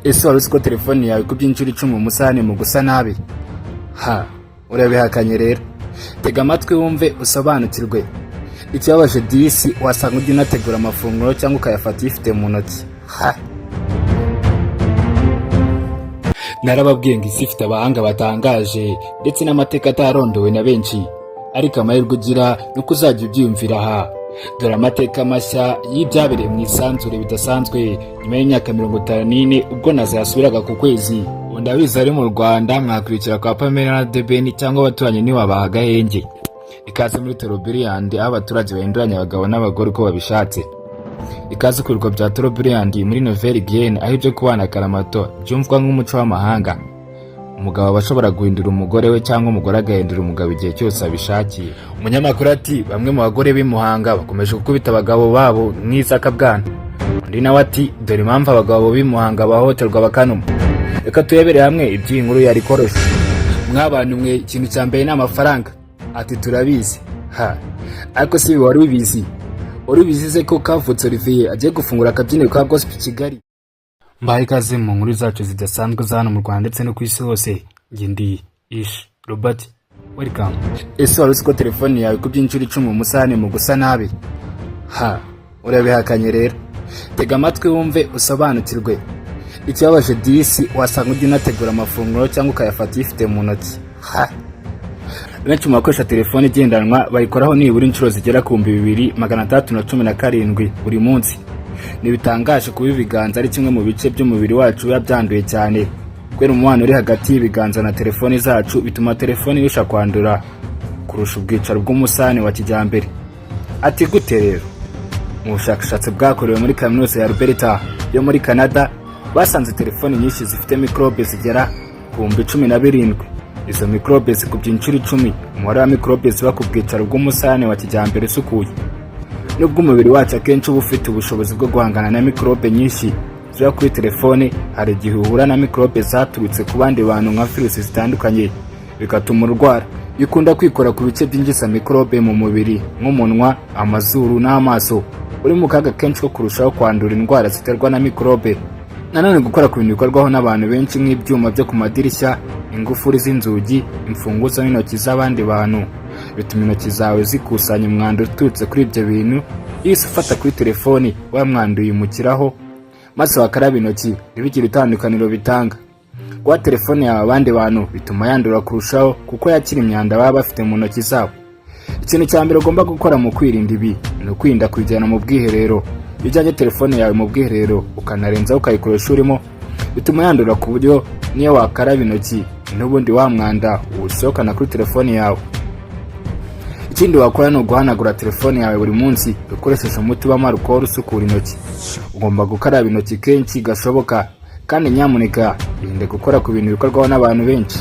Ese wari uzi ko telefone yawe ikubye inshuro 10 umusarane mu gusa nabi? Ha, urabihakanye rero. Tega amatwi wumve usobanukirwe. Ikibabaje disi wasanga ujya unategura amafunguro cyangwa ukayafata uyifite mu ntoki. Ha! Narababwiye ngo isi ifite abahanga batangaje ndetse n'amateka atarondowe na benshi, ariko amahirwe ugira ni uko uzajya ubyiyumvira aha. Dore amateka mashya y'ibyabereye mu isanzure bidasanzwe nyuma y'imyaka 54 ubwo NASA yasubiraga ku kwezi. Ubu ndabizi ari mu Rwanda mwakurikira kwa Pamela na Debeni cyangwa abaturanyi ntiwabaha agahenge. Ikaze muri Torobiliyandi, aho abaturage bahinduranya abagabo n'abagore uko babishatse. Ikaze ku birwa bya Torobiliyandi muri Nouvelle Guinée, aho ibyo kubana akaramato byumvwa nk'umuco w'amahanga. Umugabo aba ashobora guhindura umugore we cyangwa umugore agahindura umugabo igihe cyose abishakiye. Umunyamakuru ati: "Bamwe mu bagore b'i Muhanga bakomeje gukubita abagabo babo nk'izakabwana." Undi nawe ati: "Dore impamvu abagabo b'i Muhanga bahohoterwa bakanuma." Reka turebere hamwe iby'iyi nkuru yari koroshe. Mwabantu mwe, ikintu cya mbere ni amafaranga. Ati: "Turabizi." Ha, ariko si ibi wari ubizi? Wari ubizi se ko Kavutse Olivier agiye gufungura akabyiniro ka Gospel Kigali? Mbahaye ikaze mu nkuru zacu zidasanzwe za hano mu Rwanda ndetse no ku isi hose. Njye ndi Ish Robert, welcome. Ese wari uzi ko telefone yawe ikubye inshuro 10 umusarane mu gusa nabi? Ha, urabihakanye rero. Tega amatwi wumve usobanukirwe. Ikibabaje disi wasanga ujya unategura amafunguro cyangwa ukayafata uyifite mu ntoki. Ha! Benshi mu bakoresha telefone igendanwa bayikoraho nibura inshuro zigera ku 2617 buri munsi. Ntibitangaje kuba ibiganza ari kimwe mu bice by'umubiri wacu biba byanduye cyane. Kubera umubano uri hagati y'ibiganza na telefoni zacu, bituma telefone irusha kwandura kurusha ubwicaro bw'umusani wa kijyambere. Ati: "Gute rero?" Mu bushakashatsi bwakorewe muri Kaminuza ya Alberta yo muri Canada, basanze telefoni nyinshi zifite mikorobe zigera ku 17,000. Izo mikorobe zikubye inshuro 10 umubare wa mikorobe ziba ku bwicaro bw'umusarane wa kijyambere usukuye. Nubwo umubiri wacu akenshi uba ufite ubushobozi bwo guhangana na mikorobe nyinshi ziba kuri telefone, hari igihe uhura na mikorobe zaturutse ku bandi bantu nka virusi zitandukanye, bigatuma urwara. Bikunda kwikora ku bice byinjiza mikorobe mu mubiri nk'umunwa, amazuru n'amaso. Uri mu kaga kenshi ko kurushaho kwandura indwara ziterwa na mikorobe. Nanone gukora ku bintu bikorwaho n'abantu benshi nk'ibyuma byo ku madirishya, ingufuri z'inzugi, imfunguzo n'intoki z'abandi bantu, bituma intoki zawe zikusanya umwanda uturutse kuri ibyo bintu. Iyo ufata kuri telefoni, wa mwanda uyimukiraho, maze wakaraba intoki ntibigire itandukaniro bitanga. Guha telefone yawe abandi bantu bituma yandura kurushaho, kuko yakira imyanda baba bafite mu ntoki zabo. Ikintu cya mbere ugomba gukora mu kwirinda ibi ni ukwirinda kuyijyana mu bwiherero. Iyo ujyanye telefone yawe mu bwiherero ukanarenzaho ukayikoresha urimo, bituma yandura ku buryo niyo wakaraba intoki n'ubundi wa mwanda uwusohokana kuri telefone yawe. Ikindi wakora ni uguhanagura telefone yawe buri munsi ukoresheje umuti ubamo alcohol usukura intoki. Ugomba gukaraba intoki kenshi gashoboka, kandi nyamuneka irinde gukora ku bintu bikorwaho n'abantu benshi.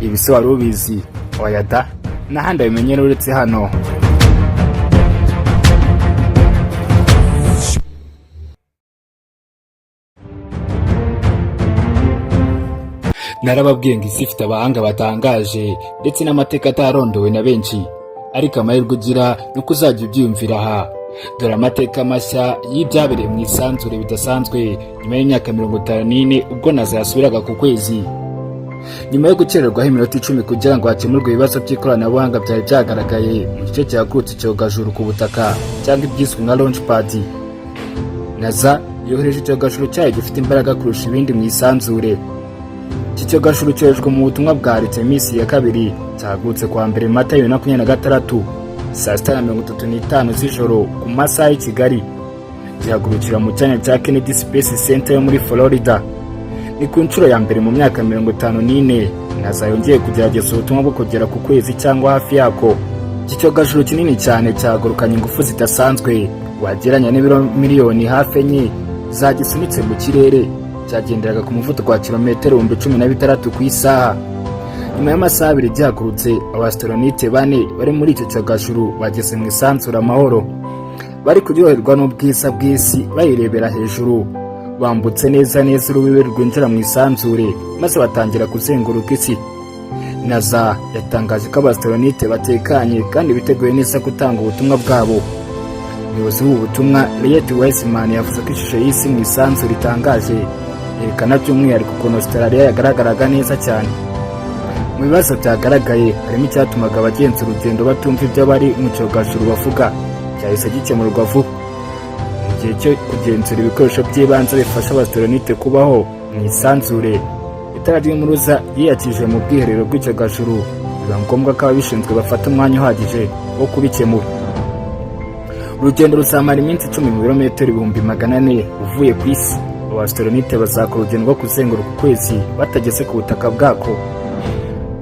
Ibi se wari ubizi? Oya da, n'ahandi wabimenyera uretse hano? Narababwiye ngo isi ifite abahanga batangaje ndetse n'amateka atarondowe na benshi, ariko amahirwe ugira ni uko uzajya ubyiyumvira aha. Dore amateka mashya y'ibyabereye mu isanzure bidasanzwe nyuma y'imyaka 54 ubwo NASA yasubiraga ku kwezi. Nyuma yo gukererwaho iminota 10 kugira ngo hakemurwe ibibazo by'ikoranabuhanga byari byagaragaye mu gice cyahagurutse icyogajuru ku butaka cyangwa ibyiswe nka launch pad, NASA yohereje icyogajuru cyayo gifite imbaraga kurusha ibindi mu isanzure. Iki cyogajuru cyoherejwe mu butumwa bwa Artemis ya 2, cyahagurutse kuwa 1 Mata 2026 saa 6:35 z'ijoro ku masaha y'i Kigali, gihagurukira mu cyanya cya Kennedy Space Center yo muri Florida. Ni ku nshuro ya mbere mu myaka 54 NASA yongeye kugerageza ubutumwa bwo kugera ku kwezi cyangwa hafi yako. Iki cyogajuru kinini cyane cyahagurukanye ingufu zidasanzwe wagereranya n'ibiro miliyoni hafi 4 zagisunitse mu kirere. Cyagenderaga ku muvuduko wa kilometero 16,000 ku isaha. Nyuma y'amasaha 2 gihagurutse, abasitronite bane bari muri icyo cyogajuru bageze mu isanzure amahoro. Bari kuryoherwa n'ubwiza bw'isi bayirebera hejuru. Bambutse neza neza urubibe rwinjira mu isanzure, maze batangira kuzenguruka isi. NASA yatangaje ko abasitronite batekanye kandi biteguye neza gutanga ubutumwa bwabo. Umuyobozi w'ubu butumwa, Elliot Wiseman, yavuze ko ishusho y'isi mu isanzure itangaje. Yerekana by'umwihariko ukuntu Australia yagaragaraga neza cyane. Mu bibazo byagaragaye harimo icyatumaga abagenza urugendo batumva ibyo bari mu cyogajuru bavuga, cyahise gikemurwa vuba. Mu gihe cyo kugenzura ibikoresho by'ibanze bifasha abasitronite kubaho mu isanzure, itara ry'impuruza yiyakije mu bwiherero bw'icyogajuru, biba ngombwa ko ababishinzwe bafata umwanya uhagije wo kubikemura. Urugendo ruzamara iminsi 10 mu birometero 400,000 uvuye ku isi. Abasitronite bazakora urugendo rwo kuzenguruka ukwezi batageze ku butaka bwako.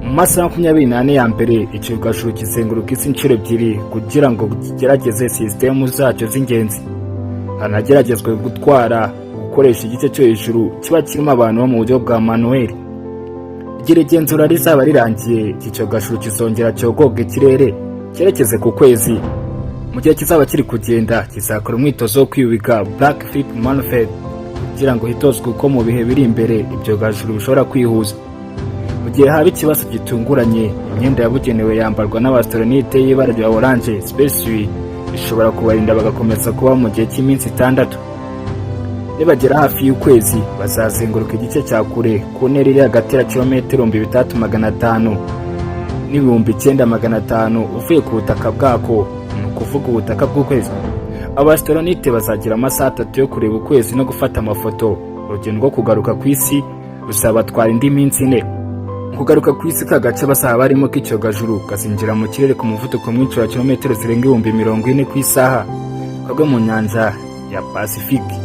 Mu masaha 24 ya mbere, icyogajuru kizenguruka isi inshuro ebyiri kugira ngo kigerageze sisitemu zacyo z'ingenzi, hanageragezwe gutwara gukoresha igice cyo hejuru kiba kirimo abantu bo mu buryo bwa manuel. Igihe igenzura rizaba rirangiye, iki cyogajuru kizongera cyogoga ikirere cyerekeze ku kwezi. Mu gihe kizaba kiri kugenda, kizakora umwitozo wo kwiyubika, back flip maneuver, kugira ngo hitozwe uko mu bihe biri imbere ibyogajuru bishobora kwihuza. Mu gihe haba ikibazo gitunguranye, imyenda yabugenewe yambarwa n'abasitronite y'ibara rya orange, spacesuit, ishobora kubarinda bagakomeza kuba mu gihe cy'iminsi 6. Nibagera hafi y'ukwezi, bazazenguruka igice cya kure ku ntera iri hagati ya kilometero 6500 n'9500 uvuye ku butaka bwako, ni ukuvuga ubutaka bw'ukwezi. Abasitronite bazagira amasaha 3 yo kureba ukwezi no gufata amafoto. Urugendo rwo kugaruka ku isi ruzabatwara indi minsi 4. Mu kugaruka ku isi, ka gace bazaba barimo k'icyogajuru kazinjira mu kirere ku muvuduko mwinshi wa kilometero zirenga 40,000 ku isaha, kagwe mu nyanja ya Pasifiki.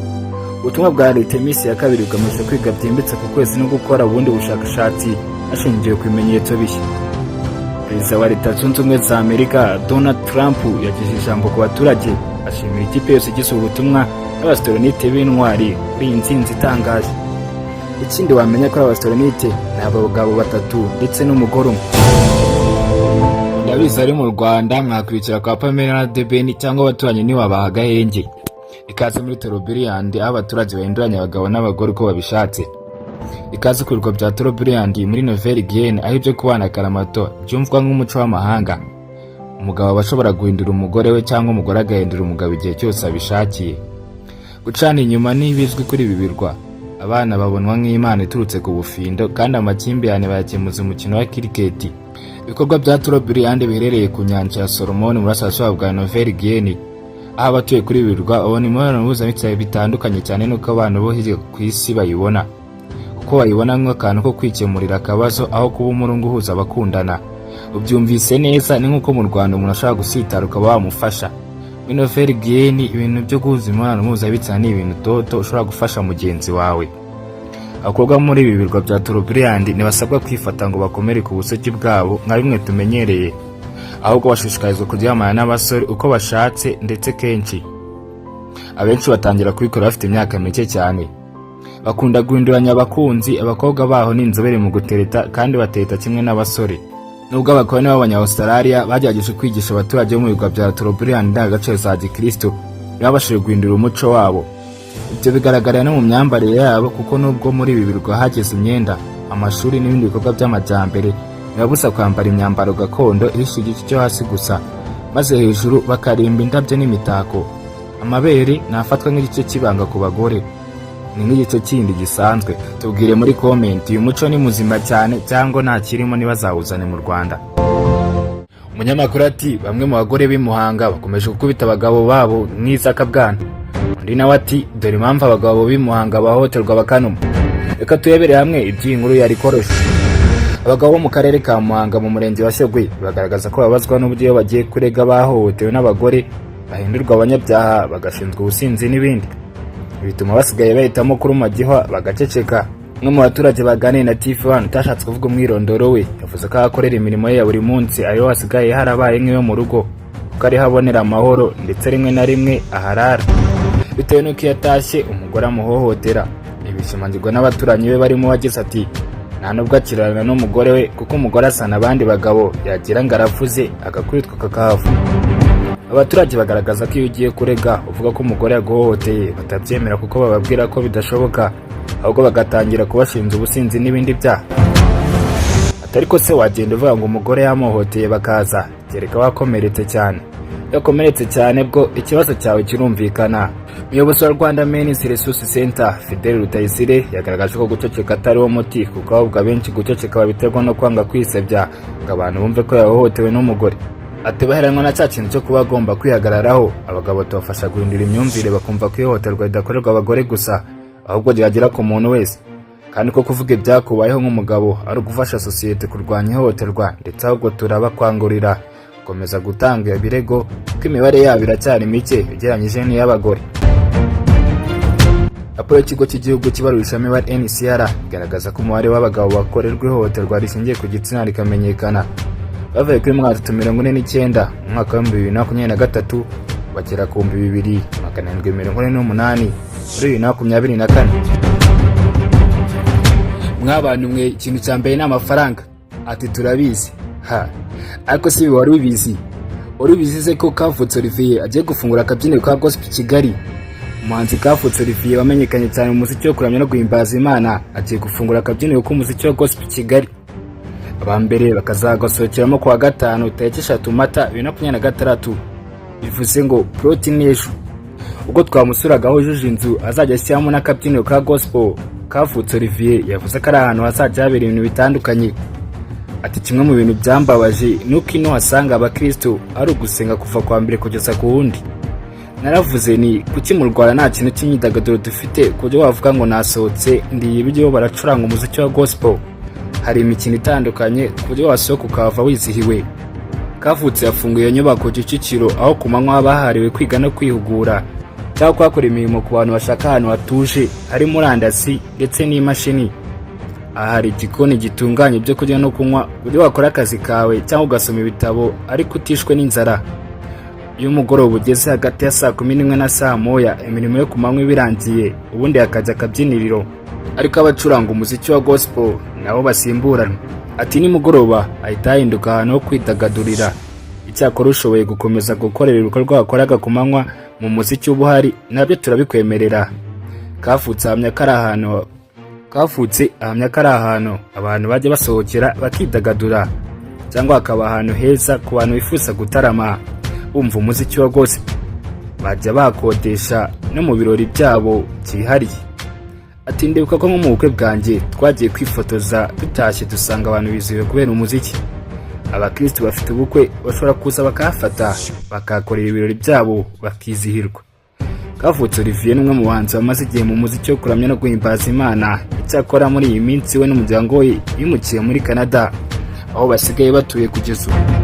Ubutumwa bwa Artemis ya kabiri bugamije kwiga byimbitse ku kwezi no gukora ubundi bushakashatsi hashingiwe ku bimenyetso bishya. Perezida wa Leta Zunze Ubumwe za Amerika, Donald Trump, yagejeje ijambo ku baturage, ashimira ikipe yose igize ubu butumwa n'abasitronite b'intwari kuri iyi nsinzi itangaje. Ikindi wamenya kuri abasitronite ni abagabo batatu ndetse n'umugore umwe. Ndabizi ari mu Rwanda mwakwikira kwa Pamela na Debeni cyangwa abaturanyi ntiwabaha agahenge. Ikaze muri Trobriand, aho abaturage bahinduranya abagabo n'abagore uko babishatse. Ikaze ku birwa bya Trobriand muri Nouvelle Guinée, aho ibyo kubana akaramato byumvwa nk'umuco w'amahanga. Umugabo aba ashobora guhindura umugore we cyangwa umugore agahindura umugabo igihe cyose abishakiye. Gucana inyuma ntibizwi kuri ibi birwa. Abana babonwa nk'impano iturutse ku bufindo, kandi amakimbirane bayakemuza umukino wa kiriketi. Ibikorwa bya Trobriand biherereye ku nyanja ya Solomon mu burasirazuba bwa Nouvelle Guinée, aho abatuye kuri ibi birwa babona imibonano mpuzabitsina bitandukanye cyane n'uko abantu bo hirya ku isi bayibona, kuko bayibona nk'akantu ko kwikemurira akabazo aho kuba umurunga uhuza abakundana. Ubyumvise neza, ni nk'uko mu Rwanda umuntu ashobora gusitara ukaba wamufasha. Muri Nouvelle Guinée, ibintu byo guhuza imibonano mpuzabitsina ni ibintu toto ushobora gufasha mugenzi wawe. Abakobwa muri ibi birwa bya Trobriand ntibasabwa kwifata ngo bakomere ku busugi bwabo nka bimwe tumenyereye, ahubwo bashishikarizwa kuryamana n'abasore uko bashatse ndetse kenshi. Abenshi batangira kubikora bafite imyaka mike cyane. Bakunda guhinduranya abakunzi. Abakobwa baho ni inzobere mu gutereta kandi batereta kimwe n'abasore. Nubwo abakoloni b'abanya-Australia bagerageje kwigisha abaturage bo mu birwa bya Trobriand indangagaciro za gikristo, ntibabashije guhindura umuco wabo. Ibyo bigaragarira no mu myambarire yabo, kuko nubwo muri ibi birwa hageze imyenda, amashuri n'ibindi bikorwa by'amajyambere, ntibabuza kwambara imyambaro gakondo ihisha igice cyo hasi gusa, maze hejuru bakarimba indabyo n'imitako. Amabere ntafatwa nk'igice cy'ibanga ku bagore, ni nk'igice kindi gisanzwe. Tubwire muri comment, uyu muco ni muzima cyane cyangwa nta kirimo? Ntibazawuzane mu Rwanda. Umunyamakuru ati: "Bamwe mu bagore b'i Muhanga bakomeje gukubita abagabo babo nk'izakabwana." Undi nawe ati: "Dore impamvu abagabo b'i Muhanga bahohoterwa bakanuma." Reka turebere hamwe iby'iyi nkuru yari koroshe. Abagabo bo mu karere ka Muhanga mu murenge wa Shyogwe bagaragaza ko babazwa n'uburyo iyo bagiye kurega bahohotewe n'abagore bahindurwa abanyabyaha, bagashinzwa ubusinzi n'ibindi, bituma basigaye bahitamo kuruma gihwa bagaceceka. Umwe mu baturage baganiye na TV One utashatse kuvuga umwirondoro we, yavuze ko aho akorera imirimo ye ya buri munsi ariho hasigaye harabaye nk'iyo mu rugo, kuko ariho abonera amahoro ndetse rimwe na rimwe aharara, bitewe n'uko iyo atashye umugore amuhohotera. Ibi bishimangirwa n'abaturanyi be barimo wagize ati: "Nta nubwo akirana n'umugore we, kuko umugore asana abandi bagabo, yagira ngo aravuze agakubitwa kakahava." Abaturage bagaragaza ko iyo ugiye kurega uvuga ko umugore yaguhohoteye batabyemera, kuko bababwira ko bidashoboka, ahubwo bagatangira kubashinja ubusinzi n'ibindi byaha. Ati: "Ariko se wagenda uvuga ngo umugore yamuhohoteye bakaza, kereka wakomeretse cyane, Iyo wakomeretse cyane bwo ikibazo cyawe kirumvikana. Umuyobozi wa Rwanda Men's Resource Center, Fidel Rutayisire, yagaragaje ko guceceka atari wo muti, kuko ahubwo abenshi guceceka babiterwa no kwanga kwisebya ngo abantu bumve ko yahohotewe n'umugore. Ati: "Baheranwa na cya kintu cyo kuba agomba kwihagararaho. Abagabo tubafasha guhindura imyumvire, bakumva ko ihohoterwa ridakorerwa abagore gusa, ahubwo ryagera ku muntu wese, kandi ko kuvuga ibyakubayeho nk'umugabo ari ugufasha sosiyete kurwanya ihohoterwa. Ndetse ahubwo turabakangurira gukomeza gutanga ibirego, kuko imibare yabo iracyari mike ugereranyije n'iy'abagore." Raporo y'ikigo cy'igihugu cy'ibarurishamibare, NCR, igaragaza ko umubare w'abagabo bakorerwa ihohoterwa rishingiye ku gitsina rikamenyekana bavuye kuri 349 mu mwaka wa 2023, bagera ku 2748 muri 2024. Mwabantu mwe, ikintu cya mbere ni amafaranga. Ati: "Turabizi." Ha, ariko si ibi wari ubizi? Wari ubizi se ko Kavutse Olivier agiye gufungura akabyiniro ka gospel i Kigali? Umuhanzi Kavutse Olivier wamenyekanye cyane mu muziki wo kuramya no guhimbaza Imana agiye gufungura akabyiniro k'umuziki wa gospel i Kigali, aba mbere bakazagasohokeramo kuwa gatanu tariki 3 Mata 2026, bivuze ngo proti ejo. Ubwo twamusuraga aho yujuje inzu azajya ashyiramo n'akabyiniro ka gospel, Kavutse Olivier yavuze ko ari ahantu hazajya habera ibintu bitandukanye. Ati: "Kimwe mu bintu byambabaje ni uko ino hasanga abakristo ari ugusenga kuva kwa mbere kugeza ku wundi. Naravuze ni kuki mu Rwanda nta kintu cy'imyidagaduro dufite ku buryo wavuga ngo nasohotse ndiye ibiryo, baracuranga umuziki wa gospel, hari imikino itandukanye, ku buryo wasohoka ukahava wizihiwe." Kavutse yafunguye iyo nyubako Kicukiro, aho ku manywa haba hahariwe kwiga no kwihugura cyangwa kuhakora imirimo ku bantu bashaka ahantu hatuje, hari murandasi ndetse n'imashini. Aha hari igikoni gitunganya ibyo kurya no kunywa, ku buryo wakora akazi kawe cyangwa ugasoma ibitabo ariko utishwe n'inzara. Iyo umugoroba ugeze hagati ya saa 11 na saa 1, imirimo yo ku manywa iba irangiye, ubundi hakajya akabyiniriro, ariko abacuranga umuziki wa gospel nabo basimburanwa. Ati: "Nimugoroba ahita hahinduka ahantu ho kwidagadurira. Icyakora ushoboye gukomeza gukorera ibikorwa wakoraga ku manywa mu muziki uba uhari, nabyo turabikwemerera." Kavutse ahamya ko ari ahantu abantu bajya basohokera bakidagadura, cyangwa hakaba ahantu heza ku bantu bifuza gutarama bumva umuziki wa gospel, bajya bakodesha no mu birori byabo byihariye. Ati: "Ndibuka ko nko mu bukwe bwanjye twagiye kwifotoza, dutashye dusanga abantu bizihiwe kubera umuziki. Abakristo bafite ubukwe bashobora kuza bakahafata, bakahakorera ibirori byabo, bakizihirwa." Kavutse Olivier ni umwe mu bahanzi bamaze igihe mu muziki wo kuramya no guhimbaza Imana. Icyakora muri iyi minsi we n'umuryango we bimukiye muri Canada, aho basigaye batuye kugeza ubu.